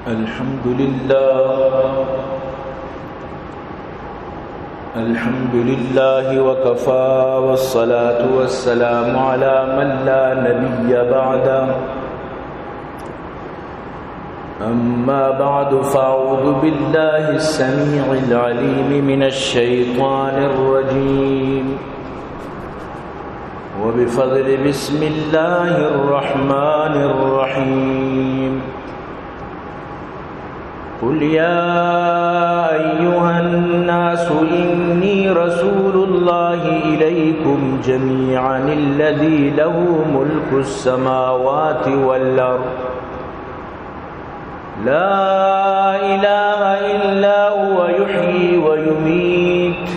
الحمد لله. الحمد لله وكفى، والصلاة والسلام على من لا نبي بعده. أما بعد، فأعوذ بالله السميع العليم من الشيطان الرجيم. وبفضل بسم الله الرحمن الرحيم. قل يا أيها الناس إني رسول الله إليكم جميعا الذي له ملك السماوات والأرض لا إله إلا هو يحيي ويميت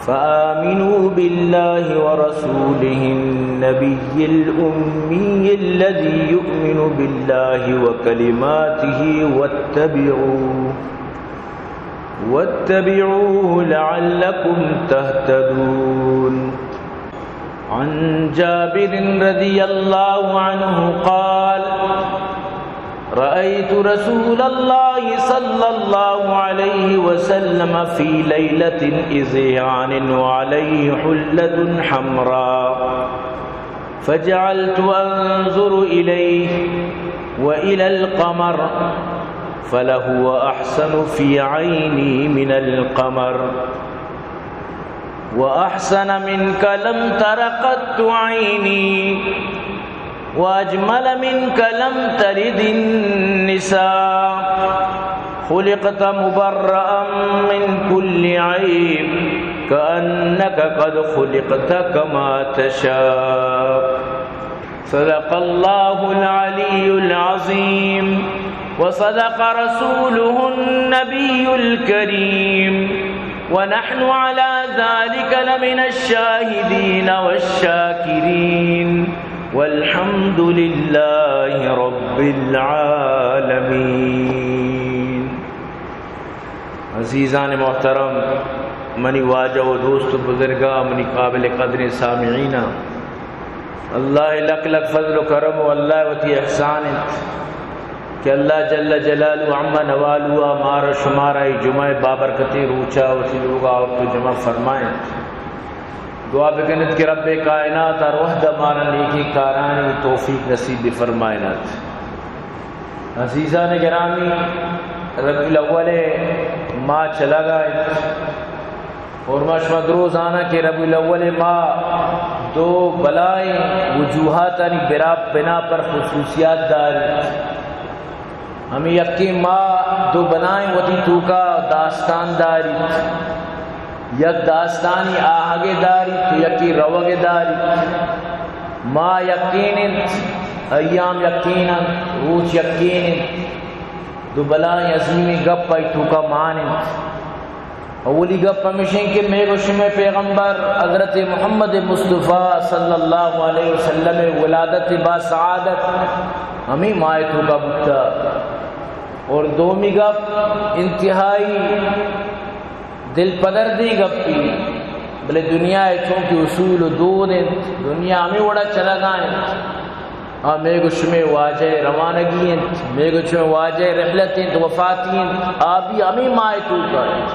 فآمنوا بالله ورسوله النبي الأمي الذي يؤمن بالله وكلماته واتبعوه، واتبعوه لعلكم تهتدون. عن جابر رضي الله عنه قال: رأيت رسول الله صلى الله عليه وسلم في ليلة إذ عان وعليه حلة حمراء، فجعلت أنظر إليه وإلى القمر، فلهو أحسن في عيني من القمر، وأحسن منك لم تر قط عيني، وأجمل منك لم تلد النساء، خلقت مبرأ من كل عيب، كأنك قد خلقت كما تشاء. صدق الله العلي العظيم، وصدق رسوله النبي الكريم، ونحن على ذلك لمن الشاهدين والشاكرين، والحمد لله رب العالمين. عزیزان محترم، منی واجہ و دوست و بزرگاں، منی قابل قدریں سامعیناں، اللہ لک لک فضل و کرم و اللہ وتی احسان انت کہ اللہ جل جلالہ عم نوالہ مارا شمارا اے جمعہ بابرکتیں روچا وتی لوگا آورت و جمع فرمائینت۔ دعا بکنت کہ رب کائنات ہر وہد مارا نیکیں کارانی توفیق نصیب بفرمائینت۔ عزیزان گرامی، ربیع الاول ماہ چلگا انت اور ما شما درو زاناں کہ ربیع الاول ماہ دو بلائیں وجوہاتانی برا-، بنا پر خصوصیات داری۔ ہمیں یکیں ماہ دو بلائیں وتی توکا داستان داری۔ یک داستانی آہگے داریت و یکے روگے داریت۔ ماہ یکین انت، ایام یکین انت، روچ یکین انت۔ دو بلائیں عظیمیں گپ آئی توکا مان انت۔ اولی گپ ہمیش انت کہ مئے گو شمئے پیغمبر حضرت محمد مصطفی صلی اللہ علیہ وسلم ولادت با سعادت ہمیں ماہ توکا بوتا۔ اور دومی گپ انتہائی دل پدردیں گپے، بلے دنیا ء چونکہ اصول و دود انت، دنیا ہمے وڑا چلگا انت۔ آ مئے گو شمئے واجہ ء روانگی انت، مئے گو شمئے واجہ ء رحلت انت، وفاتی انت، آ بھی ہمے ماہ ء توکا انت۔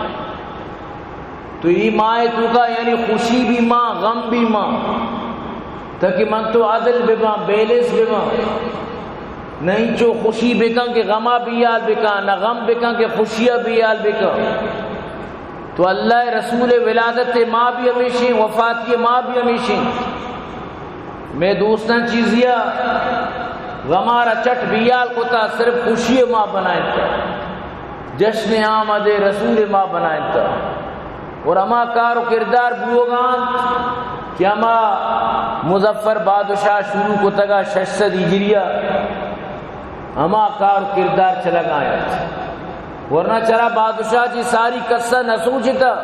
تو اے ماہ ء توکا یعنی خوشی بھی ماں، غم بھی ماں، تاکہ من تو عدل بباں، بیلنس بباں۔ نہ انچو خوشی بکن کہ غما بیال بکن، نہ غم بکن کہ خوشیا بیال بکن۔ تو اللہ ء رسول ء ولادت ء ماہ بھی ہمیشیں، وفاتی ء ماہ بھی ہمیشیں۔ مئے دوستاں چیزیا غمارا چٹ بیال کتا، صرف خوشی ء ماہ بنائینتا، جشن آمد رسول ء ماہ بنائینتا۔ اور ہما کار و کردار بوگا انت کہ ہما مظفر بادشاہ شروع کتگا شش سد ہجریہ، ہما کار و کردار چلگا انت۔ ورنہ چرا بادشاہ چی ساری قصہ نہ سوچتا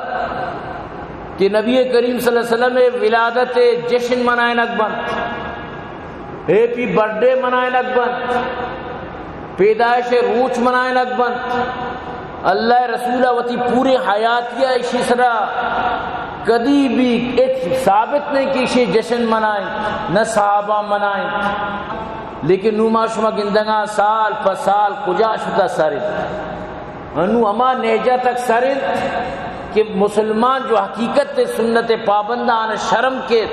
کہ نبی کریم صلی اللہ علیہ وسلم ء ولادت ء جشن منائنگ بنت، ہیپی برتھ ڈے منائنگ بنت، پیدائش روچ منائنگ بنت۔ اللہ رسول وتی پوری حیاتی اشی سرا کدی بھی ہچ ثابت نہیں کہ اشی جشن منائیں، نہ صحابہ منائیں۔ لیکن نوں ما شما گندگاں سال پہ سال کجا شتا سر انت۔ انوں ہما نہجہ تک سر انت کہ مسلمان جو حقیقت سنت پابند آنا شرم کیت،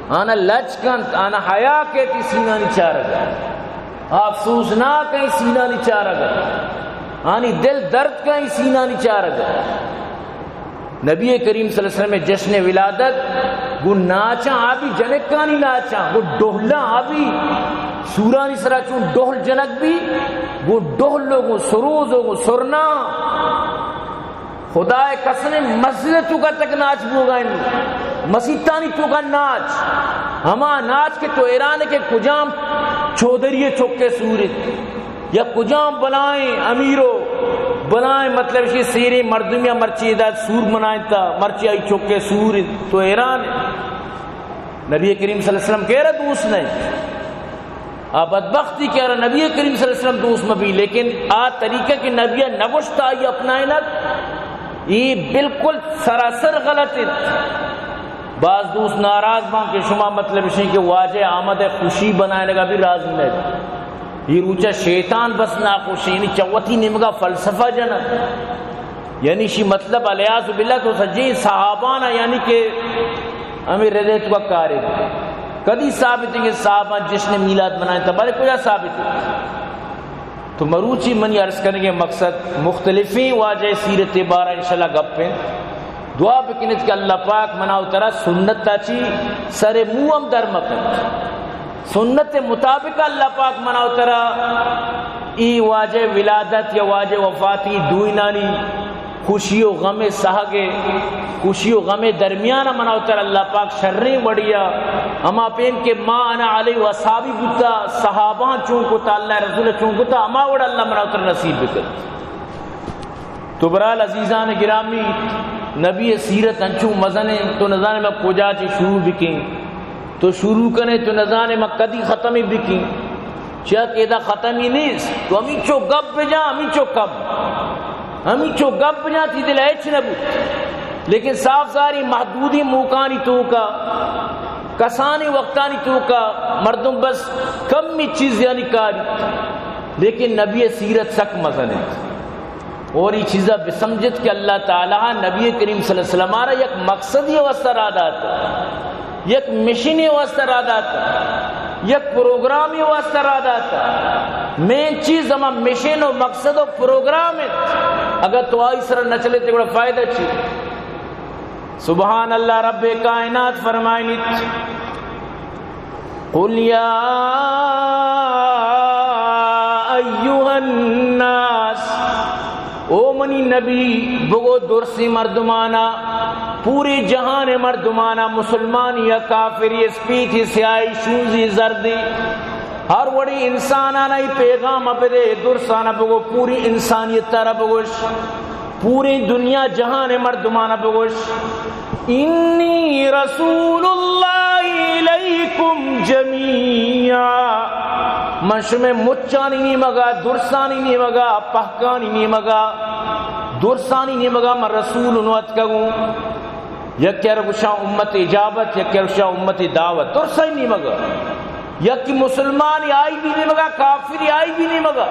آنا لج کنت، آنا حیا کیت، ای سینانی چارگ ء۔ افسوسناک ء ای سینانی چارگ ء۔ آنی دل درد کن ای سینانی چارگ ء۔ نبی کریم صلی اللہ علیہ وسلم ء جشن ولادت گوں ناچاں آبی، جنکانی ناچاں، گوں ڈہلاں آبی، سورانی سرا چون ڈہل جنک بی، گوں ڈہل و گوں سروز و گوں سرنا۔ خدائے قسم، مسجد توکا تک ناچ بوگا انت، مسیتانی توکا ناچ، ہما ناچ کہ تو حیران کہ کجام چودری چکے سور انت۔ یا کجام بلائیں امیرو، بلائیں مطلب شی سیریں مردمی مرچی ادا سور منائنتا، مرچی آئی چکے سور انت، تو حیران۔ نبی کریم صلی اللہ علیہ وسلم کہہ رہا دوست نہیں۔ آ بدبختی کہہ رہا نبی کریم صلی اللہ علیہ وسلم دوست مبی، لیکن آ طریقہ کہ نبی نگوشتا آئی اپنائنت، یہ بالکل سراسر غلط انت۔ باز دوست ناراض باں کہ شما مطلب شی کہ واجہ آمد خوشی بنائنگا بھی راضی نہیں۔ یہ روچا شیطان بس ناخوشی، یعنی چوتی نیمگا فلسفہ جنگ۔ یعنی شی مطلب الیاذ باللہ تو سجی صحابانا یعنی کہ ہمیں ردے تو کارے۔ کدی ثابت ہے کہ صحابہ جشن میلاد منائیں تھا؟ بلے کجا ثابت ہے؟ تو مروچی منی عرض کرنے کے مقصد مختلفیں واجہ سیرت بارہ انشاءاللہ گپ ہیں۔ دعا بکنت کہ اللہ پاک منا و ترا سنت تا چی سر مو ہم در مکنت۔ سنت مطابق اللہ پاک منا و ترا ای واجہ ولادت یا واجہ وفاتی دوئینانی خوشی و غم سہگ، خوشی و غم درمیان منا و ترا اللہ پاک شریں وڑیا ہما پیم کہ ما انا علیہ و اصحابی بوتا، صحابہ چون کتا، اللہ رسول چون کتا، ہما وڑ اللہ منا و ترا نصیب بکت۔ تو برحال عزیزان گرامی، نبی سیرت انچو مزن انت، تو نزانے ما کجا چہ شروع بکیں۔ تو شروع کنے، تو نزانے ما کدی ختم بکیں۔ چیا کہ ادا ختم ہی نیست۔ تو ہمینچو گپ بجا، ہمینچو کم، ہمینچو گپ بجا، تی دل ہچ نہ بوت۔ لیکن صاف ظاہری محدودی موکانی توکا، کسانی وقتانی توکا مردم بس کمی چیز یعنی کاری، لیکن نبی سیرت سک مزن انت۔ اور یہ چیزا بسمجھت کہ اللہ تعالی نبی کریم صلی اللہ علیہ وسلم آرا یک مقصدی واسطہ را داتا، یک مشنی واسطہ را داتا، یک پروگرامی واسطہ را داتا۔ مین چیز ہما مشن و مقصد و پروگرام ہے۔ اگر تو آئی سر نہ چلے تو گڑا فائدہ چی؟ سبحان اللہ، رب کائنات فرمائنیت، قل یا ایھا الناس، او منی نبی، بگو درسیں مردمانا، پورے جہان مردمانا، مسلمان یا کافر، اسپیتی سیاہی شونزی زردی، ہر وڑی انسانانا ای پیغام بدے، درسانا بگو، پوری انسانیت را بگوش۔ پوری دنیا جہان مردمانا بگوش، انی رسول اللہ الیکم جمیعا، من شمے مچانی نیمگا، درسانی نیمگا، پہکانی نیمگا، درسانی نیمگا من رسول نو اتکگوں۔ یکے را گوشاں امت اجابت، یکے را گوشاں امت دعوت، درسانی نیمگا۔ یکی مسلمانی آئی بھی نیمگا، کافری آئی بھی نیمگا،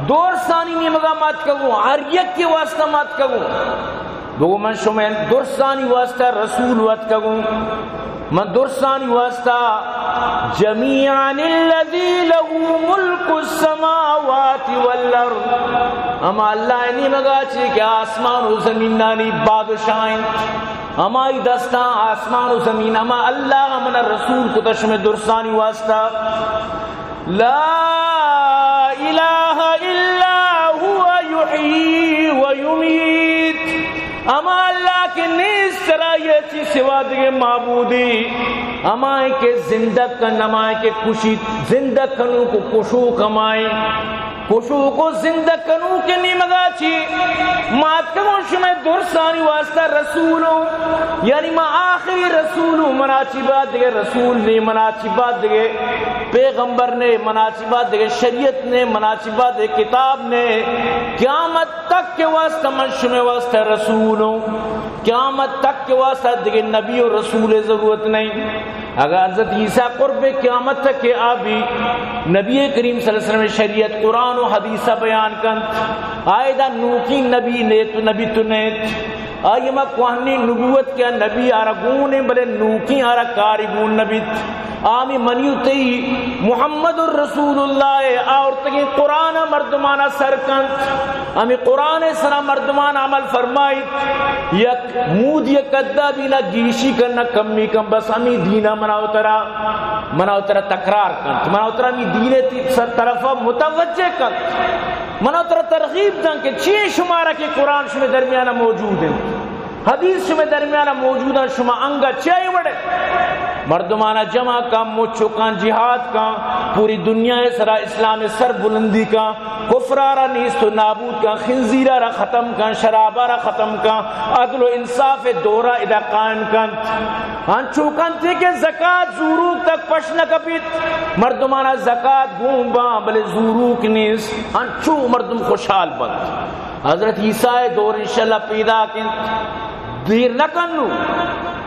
درسانی نیمگا ما اتکگوں، ہر یکے واسطہ ما اتکگوں۔ بگو من شمئے درسانی واسطہ رسول واتکگوں، من درسانی واسطہ جمیعا الذی لہ ملک السماوات والارض، ہما اللہ نیمگا چی کہ آسمان و زمینانی بادشاہ انت۔ ہمائی دستاں آسمان و زمین، ہما اللہ من رسول کتا شمئے درسانی واسطہ۔ لا الہ الا هو یحیی و یمیت۔ ہما اللہ کہ نیست سرا یہ چی سوا دگے معبودی۔ ہمائیں کہ زندگ کن، ہمائیں کہ کشیت، زندگ کنوک و کشوک ہمائیں۔ کشوک و زندگ کنوک نیمگا چی ما اتکگوں شمئے درسانی واسطہ رسولوں، یعنی ما آخری رسولوں، منا چی بعد دگہ رسول نے، منا چی بعد دگہ پیغمبر نے، منا چی بعد دگہ شریعت نے، منا چی بعد دگہ کتاب نے۔ قیامت تک کے واسطہ من شمئے واسطہ رسولوں، قیامت تک کے واسطہ دگہ نبی و رسول ضرورت نہیں۔ اگاں حضرت عیسیٰ قرب قیامت تک کہ آ بی، نبی کریم صلی اللہ علیہ وسلم شریعت قرآن و حدیث بیان کنت، آئے دا نوکیں نبی نیت و نبی تو نیت۔ آئی ہما کوہنیں نبوت کہ نبی آرا گون انت، بلے نوکیں آرا کاری گون نبیت۔ آمی منی و تئی محمد الرسول اللہ ءِ آورتگیں قرآن ءَ مردمانا سر کنت، ہمے قرآن ءِ سرا مردمان عمل فرمائیت۔ یک مودی کدا بی نہ گیشی کن نہ کمی کن، بس ہمے دین ءَ منا و ترا، منا و ترا تکرار کنت، منا و ترا ہمے دین ءِ تی-، سر طرف ءَ متوجہ کنت، منا و ترا ترغیب دنت کہ چی شمارا کہ قرآن شمے درمیان ءَ موجود انت۔ حدیث شمے درمیان ءَ موجود انت، شما انگت چے وڑے؟ مردمانا جمع کن، مچ و کن، جہاد کن، پوری دنیا ءِ سرا اسلام ءِ سر بلندی کن، کفرا را نیست و نابود کن، خنزیرا را ختم کن، شرابا را ختم کن، عدل و انصاف ءِ دورا ادا قائم کن۔ انچو کنت کہ زکات زوروک تک پش نہ کپیت، مردمانا زکات گون باں، بلے زوروک نیست، انچو مردم خوشحال بنت۔ حضرت عیسیٰ ءِ دور انشاءاللہ پیداک انت۔ دیر نہ کن نوں،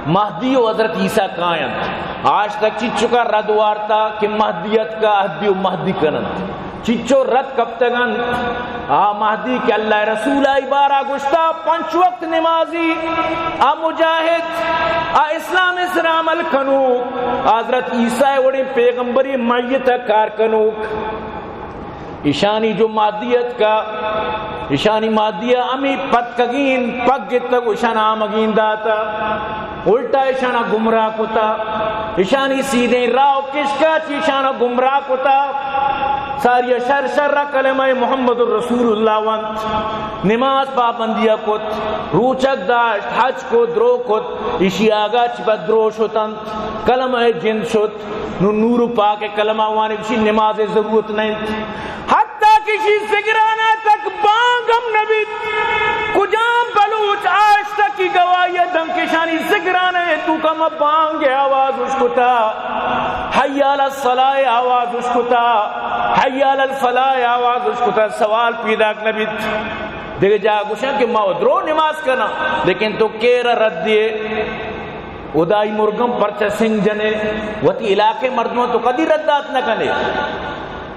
مہدی و حضرت عیسیٰ کاینت۔ آج تک چچکا رد وارتا کہ مہدی اتکا، اہدی و مہدی کننت۔ چچو رد کپتگ انت۔ آ مہدی کہ اللہ ءِ رسول آئی بارا گوشتا، پنچ وقت نمازی، آ مجاہد، آ اسلام ءِ سرا عمل کنوک، حضرت عیسیٰ ءِ وڑیں پیغمبری میت ءَ کار کنوک۔ ایشانی جو مہدی اتکا، ایشانی مہدی ءَ ہمے پتکگیں پگ گتگ و ایشان آمگین داتا، الٹا ایشانا گمراہ کتا، ایشانی سیدھیں راہ و کشکا چہ ایشانا گمراہ کتا۔ ساری ءَ شر شر ءَ کلمہ محمد الرسول اللہ ونت، نماز پابندی ءَ کت، روچگ داشت، حج کت، درو کت، ایشی آگا چہ پد درو شتنت، کلمہ جند شت۔ نوں نور و پاک کلمہ وانی، گوشی نماز ضرورت نہ انت۔ حتی کہ شی زگرانا تک بانگ ہم نہ بیت۔ کجام بلوچ آج تک کی گواہی دنت کہ شانی زگرانا توکا ما بانگ آواز اشکتا، حی علی الصلاۃ آواز اشکتا، حی علی الفلاح آواز اشکتا، سوال پیداک نہ بیت۔ دگہ جا گوشن کہ ما درو نماز کنا، لیکن تو کیر رد دیے؟ ہدائی مرگم پرچہ سنگ جنے، وتی علاقے مردماں تو کدی رد دات نہ کنے۔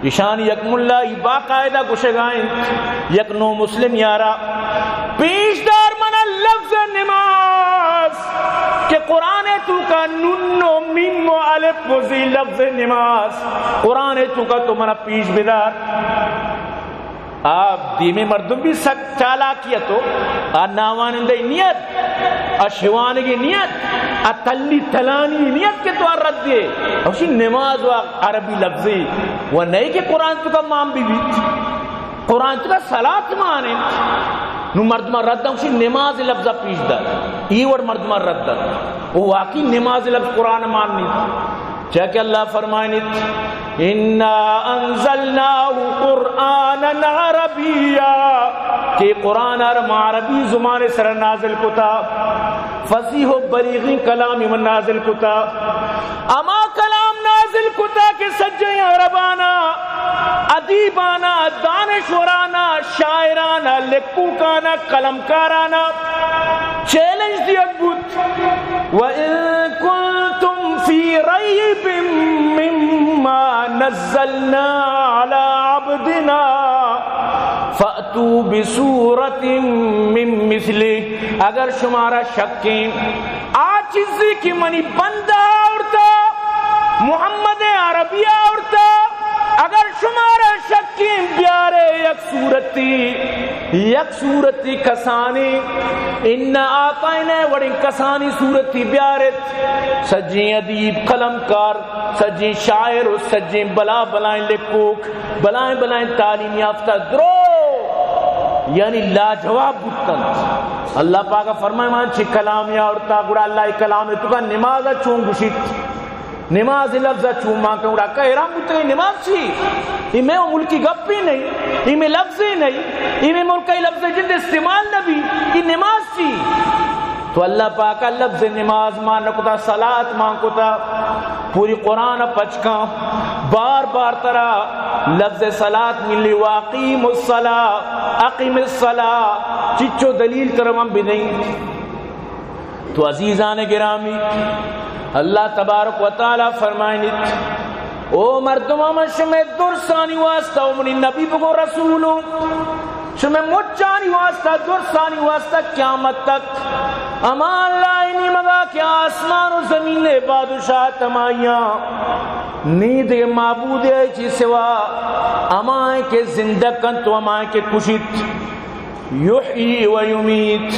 ایشانی یک ملا ای باقاعدہ گوشگا انت، یک نو مسلم یارا، پیش دار منا لفظ نماز کہ قرآن توکا نون و میم و الف و زی، لفظ نماز قرآن توکا تو منا پیش بدار۔ آ دیمی مردم بھی سک چالاکی اتو، آ ناوانندہ نیت، آ شوانگی نیت، آ تلی تلانی نیت کہ تو آ رد دے۔ اوشی نماز و عربی لفظی و نئے کہ قرآن توکا مان بھی بیت۔ قرآن توکا صلاة مان انت۔ نو مردم رد انت، اوشی نماز لفظ پیش دار۔ ای وڑ مردم رد انت۔ او واقعی نماز لفظ قرآن مان نیت۔ چیا کہ اللہ فرمائنیت، انا انزلناہ قرآنا عربیا، کہ قرآن ار ما عربی زبان سر نازل کتا، فصیح و بلیغیں کلامی من نازل کتا۔ ہما کلام نازل کتا کہ سجیں عربانا، ادیبانا، دانشورانا، شاعرانا، لکھوکانا، قلمکارانا چیلنج دیگ بوت۔ وَإِن كُنتُمْ فِي رَيْبٍ مِّمَّا نَزَّلْنَا عَلَىٰ عَبْدِنَا فَأْتُوا بِسُورَةٍ مِّن مِّثْلِهِ۔ اگر شمارا شکیں آ چیزی کہ منی بندہ آورتا، محمد عربی آورتا، اگر شمارا شکیں بیارے یک صورتی، یک صورتی کسانی، انا اعطینا وڑیں کسانی صورتی بیارت۔ سجیں ادیب، قلمکار، سجیں شاعر و سجیں بلا بلائیں لکھوک، بلائیں بلائیں تعلیم یافتہ درو، یعنی لاجواب بوتنت۔ اللہ پاک فرمائے، من چی کلام یا اورتا، گڑا اللہ کلام توکا نماز چون گشیت؟ نماز لفظ چون مان کن، گڑا کہ حیران بوتگے، نماز چی؟ ای مئے ملکی گپی نہیں، ای مئے لفظی نہیں، ای مئے ملک ای لفظ جند استعمال نبی، ای نماز چی؟ تو اللہ پاک لفظ نماز مان نہ کتا، صلاۃ مان کتا۔ پوری قرآن پچ کن، بار بار ترا لفظ صلاۃ ملی، واقیم الصلاۃ، اقم الصلاۃ، چچو دلیل ترا من بدیں۔ تو عزیزان گرامی، اللہ تبارک و تعالی فرمائنیت، او مردماں، من شمئے درسانی واسطہ، او منی نبی بگو رسولوں، شمئے مچانی واسطہ، درسانی واسطہ قیامت تک ہما اللہ ءِ نیمگا کہ آسمان و زمین ءِ بادشاہت ہمائیاں، نی دگہ معبودے چی سوا، ہمائیں کہ زندگ کنت و ہمائیں کہ کشیت۔ یحیی و یمیت۔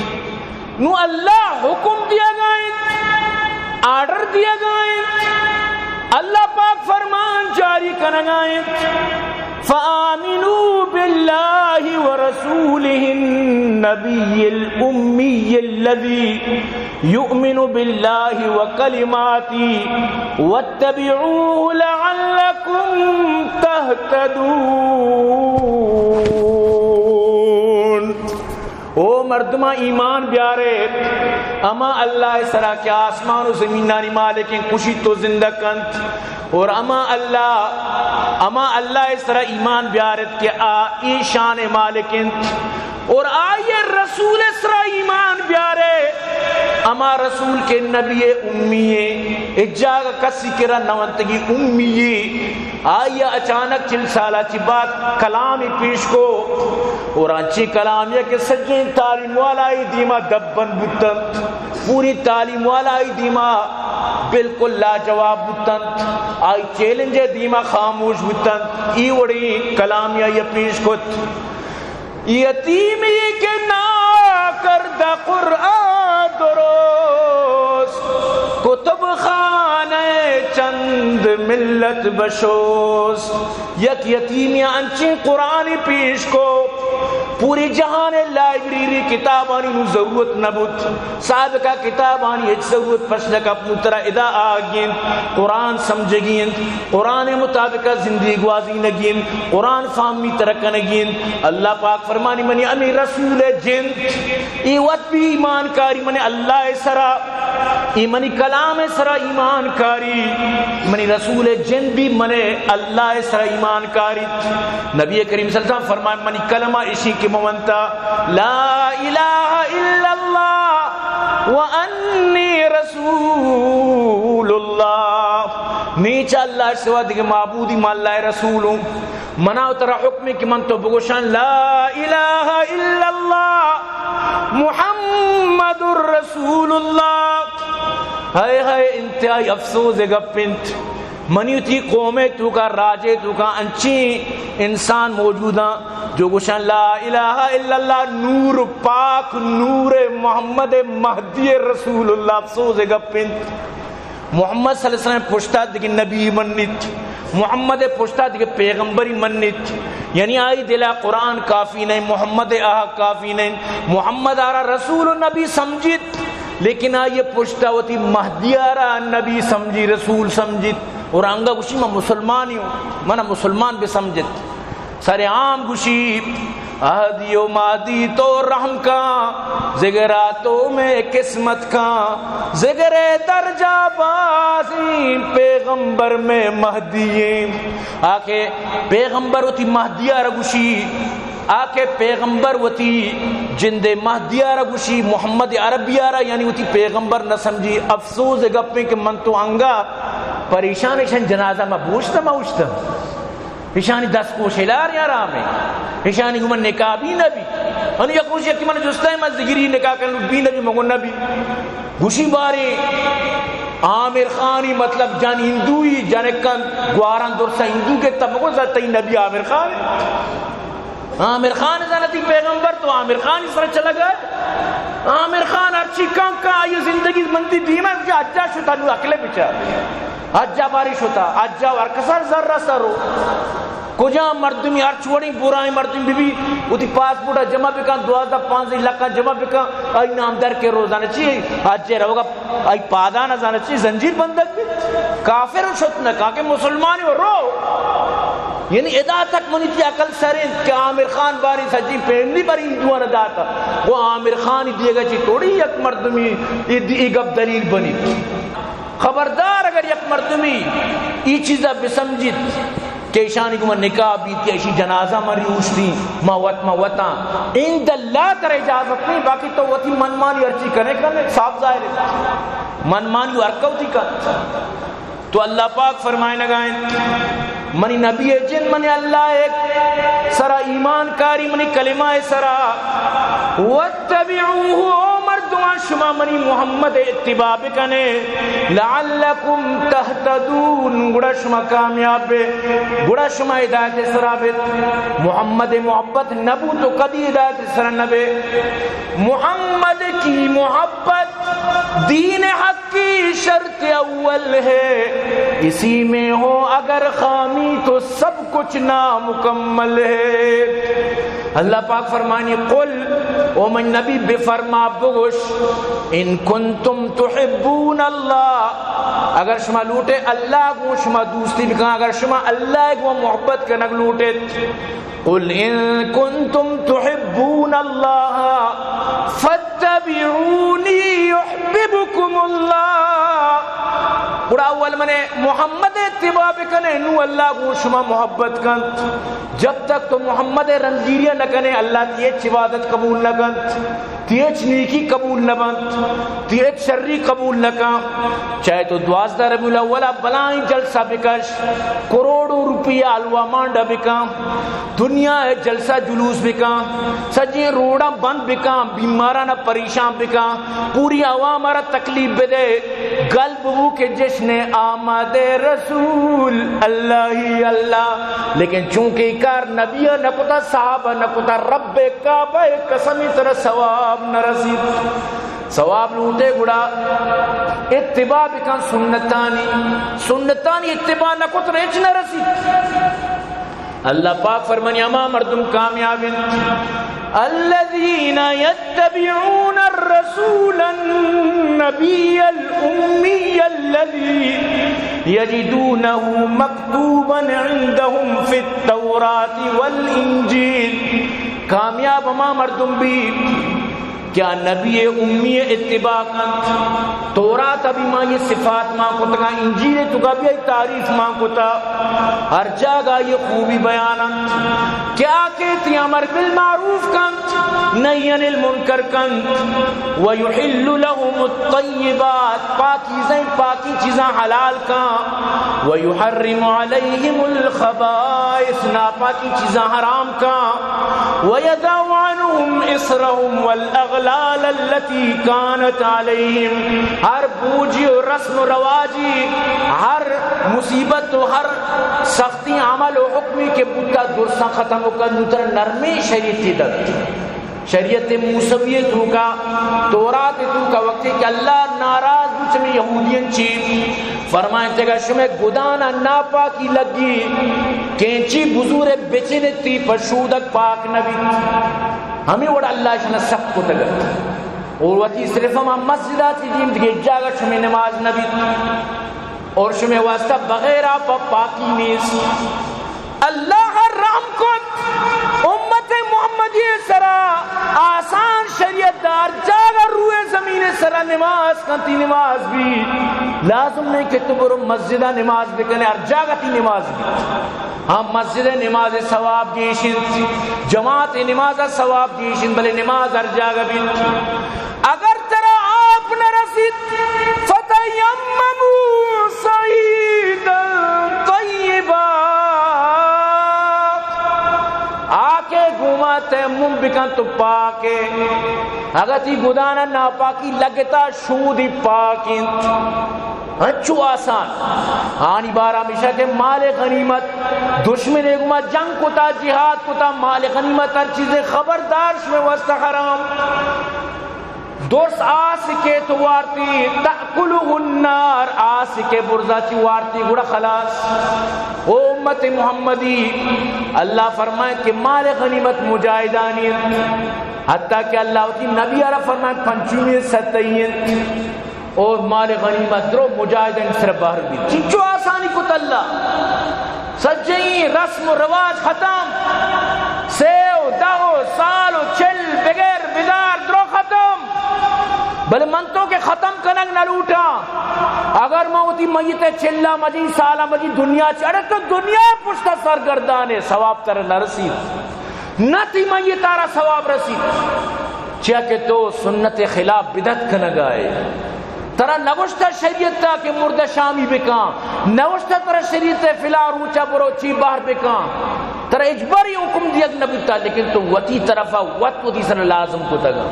نو اللہ حکم دیگا انت، آرڈر دیگا انت، اللہ پاک فرمان جاری کنگا انت، فآمنوا باللہ ورسولہ النبی الامی الذی یؤمن باللہ وکلماتہ واتبعوہ لعلکم تہتدون۔ او مردماں، ایمان بیارے ہما اللہ ءِ سرا کہ آسمان و زمینانی مالک انت، کشیت و زندگ کنت، اور ہما اللہ، ہما اللہ ءِ سرا ایمان بیارت کہ آ ایشان ءِ مالک انت، اور آئی ءِ رسول ءِ سرا ایمان بیارے، ہما رسول کہ نبی امی ایں، اجاگہ کسی کرا نہ ونتگی، امی ایں۔ آئی ءَ اچانک چل سالا چی بعد کلامی پیش کو، اور انچیں کلامی کہ سجیں تعلیم والا آئی دیما دبن بوتنت، پوری تعلیم والا آئی دیما بالکل لاجواب بوتنت، آئی چیلنج ءِ دیما خاموش بوتنت۔ ای وڑیں کلامی آئی ءَ پیش کت۔ یتیمی کہ ناکردہ قرآن درست، کتب خانہ چند ملت بشست۔ یک یتیمی انچیں قرآنی پیش کو، پوری جہان ءِ لائبریری کتابانی نو ضرورت نہ بوت۔ سابقہ کتابانی ہچ ضرورت پش نہ کپ، نو ترا ادا آگی انت، قرآن سمجھگی انت، قرآن مطابق زندگی گوازینگی انت، قرآن فہمی ترا کنگی انت۔ اللہ پاک فرمانی، منی ہمیں رسول جند، ای وت بھی ایمان کاری من اللہ سرا، ای منی کلام سرا ایمان کاری، منی رسول جند بھی من اللہ سرا ایمان کاری۔ نبی کریم صلی اللہ علیہ وسلم فرمائے، منی کلمہ اشی کہ مونتا لا الہ الا اللہ و انی رسول اللہ، نیچ اللہ سوا دگہ معبودی، من اللہ رسولوں۔ منا و ترا حکم کہ من تو بگوشان لا الہ الا اللہ محمد رسول اللہ۔ ہائے ہائے، انتہائی افسوس گپ انت۔ منی وتی قوم ءِ توکا، راج ءِ توکا انچیں انسان موجوداں جو گوشاں لا الہ الا اللہ، نور پاک، نور محمد مہدی رسول اللہ۔ افسوس گپ انت۔ محمد صلی اللہ علیہ وسلم پشتا دگہ نبی منیت، محمد پشتا دگہ پیغمبری منیت، یعنی آئی دلا قرآن کافی نہیں، محمد آہ کافی نہیں۔ محمد آرا رسول و نبی سمجھیت، لیکن آئی پشتا وتی مہدی آرا نبی سمجھی، رسول سمجھیت، اور انگا گوشی، من مسلمانی ہوں، من مسلمان بہ سمجھت۔ سر عام گوشی، اہدی و مادی تو رحم کاں، ذگرا تو میں قسمت کاں، ذگرے درجہ بازیں، پیغمبر میں مہدی ایں۔ آ کہ پیغمبر وتی مہدی آرا گوشی، آ کہ پیغمبر وتی جند مہدی آرا گوشی، محمد عربی آرا یعنی وتی پیغمبر نہ سمجھی۔ افسوس گپیں کہ من تو انگا پریشان، اشان جنازہ ما بوشتہ ما اوشتہ۔ اشانی دست کوش ہلار یا رامے۔ اشانی گمان نکاح بھی نبی۔ انو یک روچ یکی من جستا، من ذگری نکاح کن لوٹ، بھی نبی؟ مگو نبی۔ گوشی بارے عامر خانی، مطلب جن ہندوئی، جنکن گواران درسا ہندو گپتا، مگو زر تئی نبی عامر خان۔ عامر خان زانتی پیغمبر، تو عامر خانی سر چلگا۔ عامر خان ہرچی کن کن، آئی زندگی مندی دیما، حجا شتا، نو عقل بچار۔ حجا باری شتا، حجا ہر کسر زر سرو۔ کجام مردمی، ہر چوڑیں بورائیں مردم بی بی، وتی پاسپورٹ جمع بکن، دوازدہ پانزدہ لکھ جمع بکن، آئی نام در کے روزانہ چی، حج روگا آئی پادان زانہ چی، زنجیر بندگ بی۔ کافر و شت نہ کن کہ مسلمانی و رو۔ یعنی ادا تک منی تی عقل سر انت کہ عامر خان باری سجی فیملی بر ہندوان داتا۔ وہ عامر خان دیگا چی توڑی یک مردمی ای دی-، ای گپ دلیل بنی۔ خبردار، اگر یک مردمی ای چیزا بسمجھیت، کہ ایشانی گوما نکاح بیت یا ایشی جنازہ مری اوشتی، ما وت، ما وتاں۔ عند اللہ ترا اجازت نہیں، باقی تو وتی من مانی ہرچی کنے کنے، صاف ظاہر ہے۔ من مانی ہر کوتی کن۔ تو اللہ پاک فرمائنگا انت، منی نبی جند، منی اللہ ءِ سرا ایمان کاری، منی کلمہ ءِ سرا، واتبعوہ، او مردمان، شما منی محمد ءِ اتباع بکنے، لعلکم تہتدون، گڑا شما کامیاب بے، گڑا شما ہدایت ءِ سرا بے۔ محمد ءِ محبت نبو تو کدی ہدایت ءِ سرا نبے۔ محمد کی محبت دین حق کی شرط اول ہے، اسی میں ہو اگر خامی تو سب کچھ نامکمل ہے۔ اللہ پاک فرمانی، قل، او من نبی، بفرما، بگوش، ان کنتم تحبون اللہ، اگر شما لوٹے اللہ گوں شما دوستی بکن، اگر شما اللہ گوں محبت کنگ لوٹے، قل ان کنتم تحبون اللہ فاتبعونی یحببکم اللہ۔ گڑا اول منے محمد ءِ اتباع بکنے، نو اللہ گوں شما محبت کنت۔ جب تک تو محمد ءِ رندگیری نہ کنے، اللہ تی ہچ عبادت قبول نہ کنت، تی ہچ نیکی قبول نہ بنت، تی ہچ شری قبول نہ کن۔ چاہے تو دوازدہ ربیع الاول ءَ بلائیں جلسہ بکش، کروڑوں روپیہ حلوہ مانڈا بکن، دنیا ءِ جلسہ جلوس بکن، سجیں روڈاں بند بکن، بیماراں پریشان بکن، پوری عوام ءَ را تکلیف بدے، گل ببو کہ جشن آمد رسول اللہ ہی اللہ۔ لیکن چونکہ اے کار نبی ءَ نہ کتا، صحابہ نہ کتا، رب کعبہ ءِ قسم، ترا ثواب نہ رسیت۔ ثواب لوٹے گڑا اتباع بکن سنتانی، سنتانی اتباع نہ کت، ترا ہچ نہ رسیت۔ اللہ پاک فرمانی، ہما مردم کامیاب انت، الذین یتبعون الرسول النبی الامی الذی یجدونہ مکتوبا عندهم فی التوراۃ والانجیل۔ کامیاب ہما مردم بی کہ آ نبی امی ءِ اتباع کنت۔ تورات ءَ بھی ما یہ صفات مان کتگا، انجیل ءِ توکا بھی آئی تعریف مان کتا، ہر جاگہ یہ خوبی بیان انت کہ آ کہ تی امر بالمعروف کنت، نہی عن المنکر کنت، ویحل لهم الطیبات، پاکیزہ پاکی چیزاں حلال کن، ویحرم علیہم الخبائث، ناپاکی چیزاں حرام کن، ویضع عنہم اصرہم والاغلال التی کانت علیہم، ہر بوجی و رسم و رواجی، ہر مصیبت و ہر سختی عمل و حکمی کہ بوتا درساں ختم کن، نوتر نرمی شریعتی دت۔ شریعت موسوی توکا، تورات توکا، وقتی کہ اللہ ناراض بو چمی یہودیاں چی، فرمائنتگا شمے گدانا ناپاکی لگی، کینچی بزور بچنتی پر شودک پاک نبیت۔ ہمیں وڑ اللہ شنا سخت کتگت۔ اور وتی صرف ہما مسجداتی دیم دیگہ جاگہ شمے نماز نبیت۔ اور شمے واسطہ بغیر آپ پاکی نیست۔ اللہ رحم کت امت محمدی سرا، آسان شریعت دار، جاگہ روئے زمین سرا نماز کنتی نماز بھی لازم نہیں کہ تو برو مسجد نماز بکنے، ہر جاگہ تی نماز بھی۔ ہاں، مسجد نماز ثواب گیش انت، جماعت نماز ثواب گیش انت، بلے نماز ہر جاگہ بھی۔ اگر ترا آپ نہ رسیت، فتیمموا صعیدا طیبا، آکے گوما تیمم بکن تو پاکے۔ اگر تی گدانا ناپاکی لگتا، شودی پاک انت۔ انچو آسان۔ آنی بارا ہمیشہ کہ مال غنیمت، دشمن گوما جنگ کتا، جہاد کتا، مال غنیمت ہر چیزیں خبردار شمے واسطہ حرام۔ درس آس کے تو وارتی، تأکلہ النار، آس کے برزا چی وارتی، گڑا خلاص۔ او امت محمدی، اللہ فرمائے کہ مال غنیمت مجاہدانی انت۔ حتیٰ کہ اللہ وتی نبی آرا فرمائے پنچمی ستئی انت۔ او مال غنیمت درو مجاہدین سر بہر بیت۔ چنچو آسانی کت اللہ۔ سجہیں رسم و رواج ختم، سے و دہ و سال و چل بگر بدار درو ختم۔ بلے من تو کہ ختم کنگ نہ لوٹاں، اگر ما وتی میت ء چلا مجی، سالا مجی دنیا چڑے، تو دنیا پشتا سرگردان ہے، ثواب تر نہ رسید۔ نہ تی میت آرا ثواب رسید۔ چیا کہ تو سنت خلاف بدعت کنگائے۔ ترا نگوشتا شریعت تا کہ مردہ شامی بکاں، نگوشتا ترا شریعت فلا روچا برو چی بہر بکاں۔ ترا اجباری حکم دیگ نبوتا، لیکن تو وتی طرفا وت وتی سر لازم کتگا۔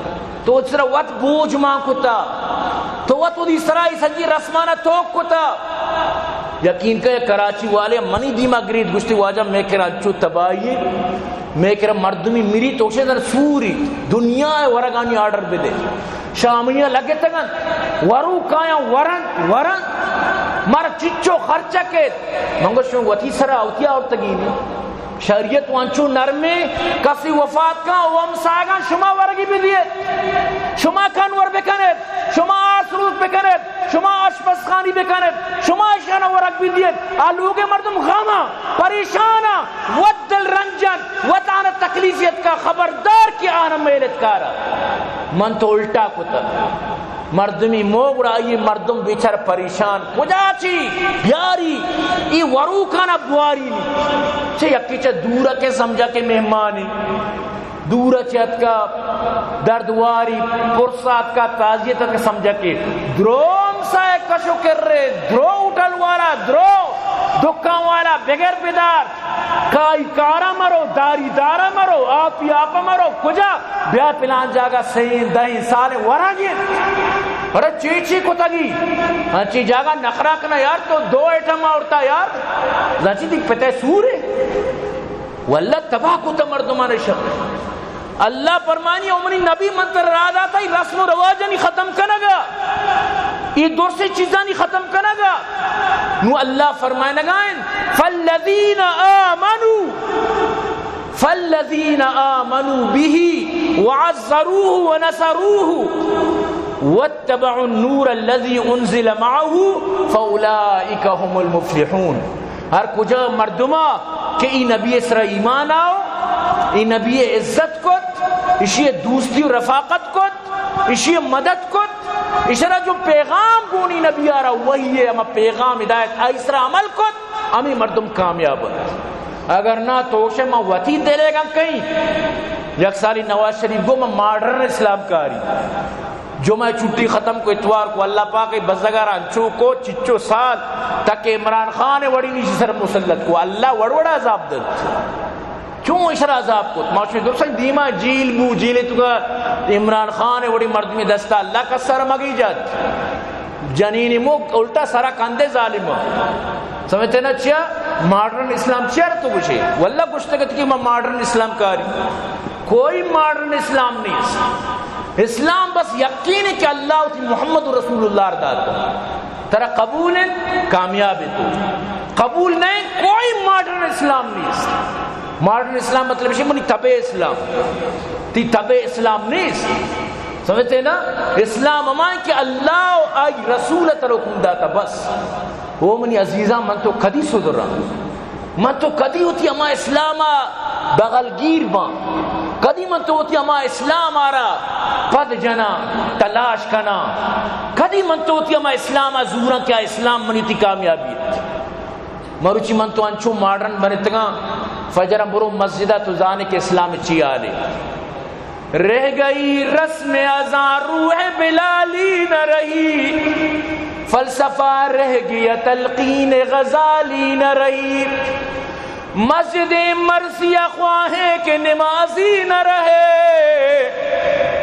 تو وتی سرا وت بوجھ مان کتا، تو وت وتی سرا ای سجی رسمانا توک کتا۔ یقین کہ کراچی والے منی دیما گرید، گوشتی واجہ مے کرا انچو تباہی، مے کرا مردمی مری تو شے در سوری، دنیا ورگانی آرڈر بدے۔ شامیاں لگتگن، ورو کایاں ورن، ورن، مر چچو خرچہ کیت۔ من گوشت شما وتی سرا وتی آورتگی نی۔ شریعت وانچو نرمیں، کسی وفات کن و ہمساہگان شما ورگی بدیت، شما کنور بکنت، شما آس روک بکنت، شما آشپزخانی بکنت، شما اشانا ورگ بدیت۔ آ لوگ مردم غم، پریشان، وت دل رنجن، وت آنا تکلیف یتکا، خبردار کہ آنا میلت کارا۔ من تو الٹا کتا۔ مردمی مو گڑا آئی مردم بیچار پریشان، کجا چی بیاری، ای وروکانا بواری نی۔ چہ یکی چہ دورا کہ سمجھا کہ مہمانی، دورا چہ اتکا دردواری، پرسا اتکا تعزیت اتکا سمجھا کہ دروم سائے کشو کرے، درو ہوٹل والا، درو دکان والا، بغیر بدار۔ کائی کارا مرو، داری دارا مرو، آپی آپا مرو، کجا؟ بیا پلان جاگہ سئیں دہیں سال ورگی۔ ارے چی چی کتگی؟ ہنچی جاگہ نخرا کنا یار، تو دو ایٹم آورتا یار۔ زانچی دی پتے سورے۔ واللہ تباہ کتا مردمان شر۔ اللہ فرمانی، او منی نبی من تر را داتا، ای رسم و رواجانی ختم کنگا، ای درسیں چیزانی ختم کنگا۔ نو اللہ فرمائنگائن، فالذین آمنوا، فالذین آمنوا به وعزروه ونصروه واتبعوا النور الذي انزل معه فاولئک هم المفلحون۔ ہر کجا مردما کہ ای نبی سرا ایمان آو، ای نبی عزت کت، اشی دوستی و رفاقت کت، اشی مدد کت، اشرا جو پیغام گونی نبی آرا وحی ہے، ہما پیغام ہدایت آئی سرا عمل کت، ہمیں مردم کامیاب انت۔ اگر نہ تو شے ما وتی دلے گم کہیں۔ یک سالی نواز شریف گو من ماڈرن اسلام کاری۔ جمعہ چھٹی ختم کو، اتوار کو، اللہ پاک ء بزگار انچو کو، چچو سال تک عمران خان ء وڑی نیشی سر مسلط کو، اللہ وڑ وڑ عذاب دنت۔ چون اشرا عذاب کت؟ ما شمی درسن دیما جیل بو، جیل تو کا عمران خان ء وڑی مردمی دستا اللہ کا سر مگی جات۔ جنینی مو الٹا سرا کندے ظالم۔ سمجھتے نا چیا؟ ماڈرن اسلام چیا تو گوشے؟ واللہ گوشتگت کہ ما ماڈرن اسلام کاری۔ کوئی ماڈرن اسلام نیست۔ اسلام بس یقین ہے کہ اللہ وتی محمد رسول اللہ ار دات۔ ترا قبول ہے، کامیاب ہے تو۔ قبول نہیں، کوئی ماڈرن اسلام نیست۔ ماڈرن اسلام مطلب ہے منی تبع اسلام۔ تی تبع اسلام نیست۔ سمجھتے نا؟ اسلام ہما ہے کہ اللہ و آئی رسول تر حکم داتا بس۔ او منی عزیزاں، من تو کدی سدراں؟ من تو کدی وتی ہما اسلام ء بغل گیر باں؟ کدی من تو وتی ہما اسلام آرا پد جناں، تلاش کناں؟ کدی من تو وتی ہما اسلام ء زوراں کہ آ اسلام منی تی کامیابی انت؟ مروچی من تو انچو ماڈرن بنتگاں، فجر برو مسجد ء تو زانے کہ اسلام چی حالے۔ رہ گئی رسم ازاں روح بلالی نہ رہی، فلسفہ رہ گیا تلقین غزالی نہ رہی۔ مسجد مرثیہ خواہیں کہ نمازی نہ رہے،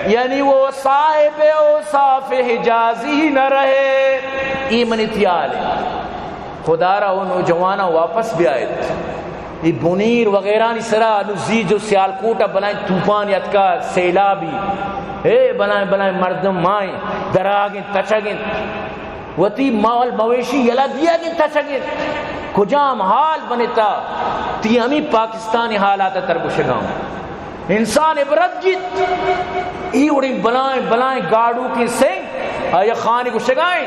یعنی وہ صاحب اوصاف حجازی نہ رہے۔ ای منی تیال ہے۔ خدا را او نوجواناں واپس بیایت۔ ای بنیر وغیرہ نی سرا انو زی جو سیالکوٹ ء بلائیں طوفان یتکا، سیلابی، اے بلائیں بلائیں مردم مائیں، دراگ انت، تچگ انت، وتی مال مویشی یلہ دیگ انت، تچگ انت۔ کجام حال بنتا؟ تی ہمیں پاکستانی حالات ء تر گوشگاں۔ انسان عبرت گیت۔ ای وڑیں بلائیں بلائیں گاڑوکیں سنگ، آیا خانی گوشگائیں،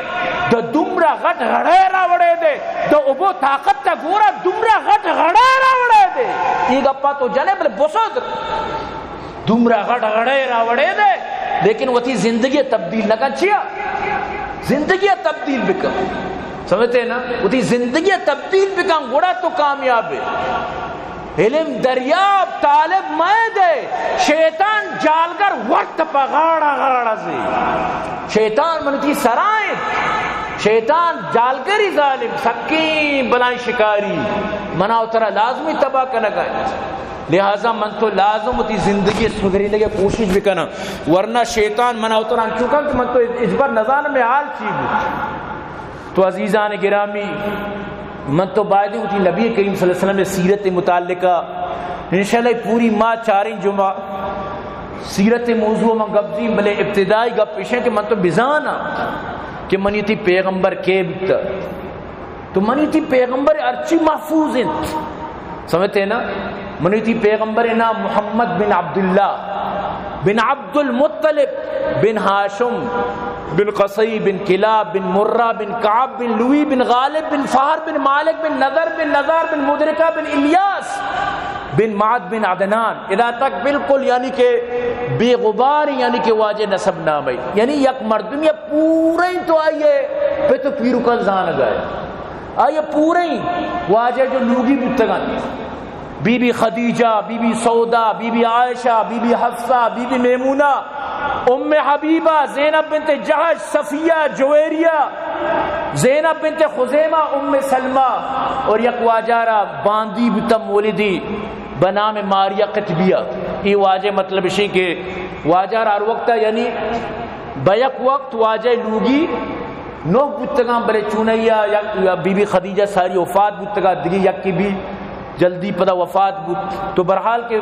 دو دمرا غٹ غڑے را وڑے دے، دو ابو طاقت تا گورا دمرا غٹ غڑے را وڑے دے۔ ای گپا تو جنے بلے بسود۔ دمرا غٹ غڑے را وڑے دے، لیکن وتی زندگی تبدیل نہ کن۔ چیا؟ زندگی ءَ تبدیل بکن۔ سمجھتے نا؟ وتی زندگی ءَ تبدیل بکن، گڑا تو کامیاب ئے۔ علم دریاب، طالب مئے دے، شیطان جالگر ورت پہ غاڑا غاڑا زی۔ شیطان من وتی سرائیں، شیطان جالگری ظالم، سکیں بلائیں شکاری، منا و ترا لازمی تباہ کنگا۔ لہذا من تو لازم وتی زندگی سدھرینگ ءِ کوشش بکناں، ورنہ شیطان منا و ترا انچو کن کہ من تو اجبر نزانم مئے حال چی بوت۔ تو عزیزان گرامی، من تو بایدیں وتی نبی کریم صلی اللہ علیہ وسلم ءِ سیرت متعلقہ انشاءاللہ پوری ماہ چاریں جمعہ سیرت موضوع من گپ دیں، بلے ابتدائی گپ ایش ایں کہ من تو بزاناں کہ منی وتی پیغمبر کے بوتا۔ تو منی وتی پیغمبر ہرچی محفوظ انت۔ سمجھتے نا؟ منی وتی پیغمبر نام محمد بن عبداللہ بن عبد المطلب بن ہاشم بن قصی بن کلاب بن مرہ بن کعب بن لوی بن غالب بن فہر بن مالک بن نضر بن نزار بن مدرکہ بن الیاس بن معد بن عدنان۔ ادا تک بالکل یعنی کہ بے غبار، یعنی کہ واجہ نسب نامہ، یعنی یک مردمی پوریں تو آئیے پت و پیرکل زانگا ئے۔ آئیے پوریں واجہ جو لوگی بوتگن، Bibi Khadija, Bibi Sauda, Bibi Aisha, Bibi Hafsa, Bibi Maimuna, Umm Habiba, زینب بنت جحش، صفیہ، جویریہ، زینب بنت خزیمہ، ام سلمہ، اور یک واجہ را باندی بوتا مولدی بنام ماریا قطبیہ۔ ای واجہ مطلب اشی کہ واجہ را ہر وقت یعنی بیک وقت واجہ لوگی نوہ بوتگاں، بلے چونیا یک بی بی خدیجہ ساری وفات بوتگا، دگی یکی بی جلدی پدا وفات بوت۔ تو برحال کہ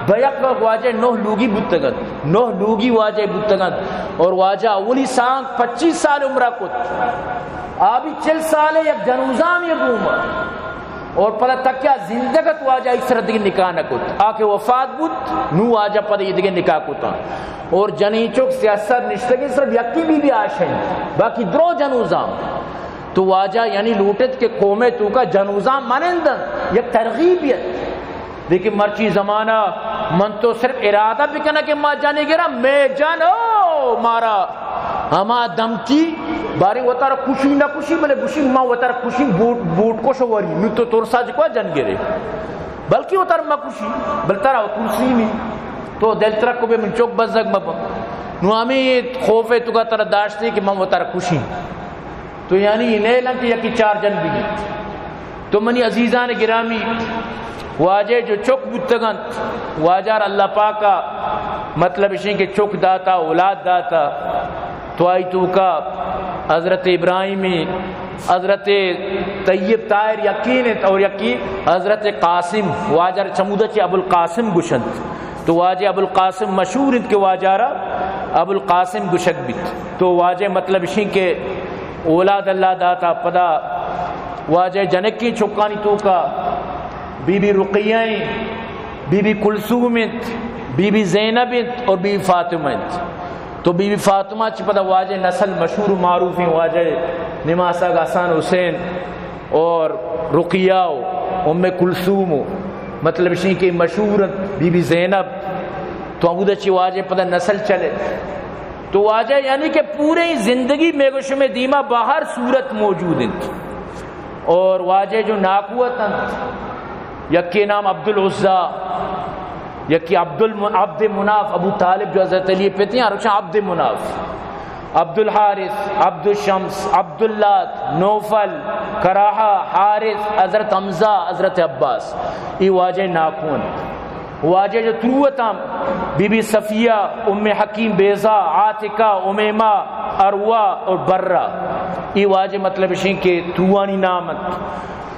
بیک واجہ نوہ لوگی بوتگت، نوہ لوگی واجہ بوتگت، اور واجہ اولی سانگ پچیس سال عمرہ کت، آبی چل سال یک جنوزامی گوما، اور پدا تکیا زندگت واجہ ایسر دگی نکاح نہ کت، آ کہ وفات بوت نو واجہ پدا یہ دگی نکاح کتا۔ اور جنین چک سیاست نشتگی صرف یکی بی بی عائشہ انت، باقی درو جنوزام۔ تو واجہ یعنی لوٹت کہ قوم توکا جنوزام منند انت، یک ترغیب ات۔ لیکن مرچی زمانہ من تو صرف ارادہ بکنہ کہ ما جنے گرا، میں جن او مارا ہما دمکی بارے وتارا کشی نہ کشی، بلے گشی ما وتارا کشی بوٹ، بوٹ کش وری، نو تو ترسا جکوا جن گرے۔ بلکہ وتارا مکشی، بل ترا ترسی نی۔ تو دل ترک کو بے من چوک بزگ مبم۔ نو ہمیں خوف توکا ترا داشتے کہ من وتارا کشی۔ تو یعنی یہ نیلن کہ یکی چار جن بگی۔ تو منی عزیزان گرامی، واجہ جو چک بوتگنت، واجہ را اللہ پاکا مطلب اشیں کہ چک داتا، اولاد داتا، تو آئی توکا حضرت ابراہیم، حضرت طیب طاہر یقین انت اور یکی حضرت قاسم، واجہ را چمودا چہ ابوالقاسم گشنت۔ تو واجہ ابوالقاسم مشہور انت کہ واجہ را ابوالقاسم گشگ بیت۔ تو واجہ مطلب اشیں کہ اولاد اللہ داتا، پدا واجہ جنکیں چکانی توکا بی بی رقیہ انت، بی بی کلثوم انت، بی بی زینب انت اور بی بی فاطمہ انت۔ تو بی بی فاطمہ چہ پدا واجہ نسل مشہور و معروف انت، واجہ نماسگ حسن حسین اور رقیہ و ام کلثوم و مطلب اشیں کہ مشہور انت، بی بی زینب۔ تو ہمودا چہ واجہ پدا نسل چلے۔ تو واجہ یعنی کہ پورے زندگی میں گوشم دیما باہر صورت موجود انت۔ اور واجہ جو ناکو ات انت، یکے نام عبدالعزی، یکے عبدالم-، عبد مناف، ابو طالب جو حضرت علی پتی ہیں، روچاں عبد مناف، عبدالحارث، عبدالشمس، عبداللات، نوفل، کراہا، حارث، حضرت حمزہ، حضرت عباس، ای واجہ ناکو انت۔ واجہ جو تروتاں، بی بی صفیہ، ام حکیم بیضا، عاتکہ، امیمہ، اروا اور برہ۔ ای واجہ مطلب اشیں کہ تروانی نام انت۔